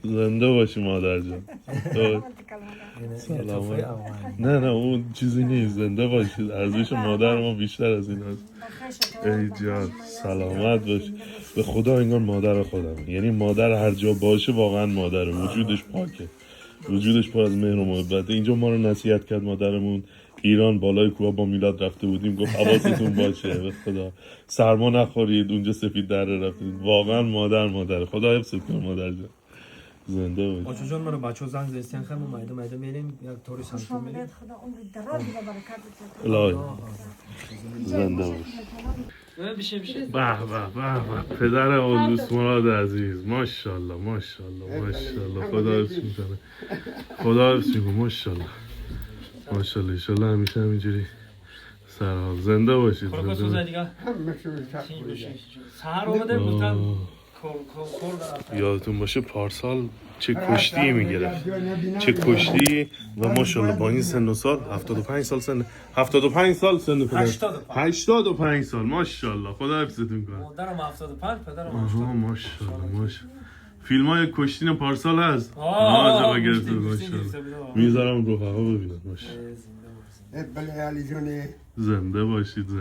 زنده باشی مادر جان. سلامت. نه نه، اون چیزی نیست. زنده باشید. ارزش مادر ما بیشتر از این هست. ای جان، سلامت باش. به خدا انگار مادر خودم. یعنی مادر هر جا باشه واقعا مادره. وجودش پاکه، وجودش پر از مهر و محبت. اینجا ما رو نصیحت کرد مادرمون. ایران بالای کوه با میلاد رفته بودیم، گفت حواستون باشه، به خدا سرما نخورید، اونجا سفید دره رفتید. واقعا مادر مادره. خدا حفظت کنه مادر جان، زنده باشی. Очо ҷон, маро бачаҳо занг застиян, хай мо майда майда мерем, як тори خوش самтон мерем. آمدید، خدا عمر درازی و برکت بده. الهی، زنده باش. Бише, бише. به به به به، پدر دوست مراد عزیز. ماشاءالله، ماشاءالله، ماشاءالله. خدا حفظ میکنه، خدا حفظ میکنه. ماشاءالله، ماشاءالله. ایشالله همیشه همینجوری سرحال زنده باشید. Хӯрока زنده сӯза дига. Саҳар омада гуфтан кор рафта. یادتون باشه پارسال چه کشتی میگرفت، چه کشتی. و ماشاءالله با این سن و سال، 75 سال سن، 75 سال سن پدر. 85. 85 سال، ماشاءالله. خدا حفظتون کنه. مодарам 75، پدرم آها. 80. ماشاءالله، ماشاءالله. فیلم های کشتین پارسال هست. آه، آه گرفته. کشتی ماشاءالله. گرفته بود، آه. میذارم رفقا ببینن. ماشاءالله. زنده باشید. زنده باشید، زنده.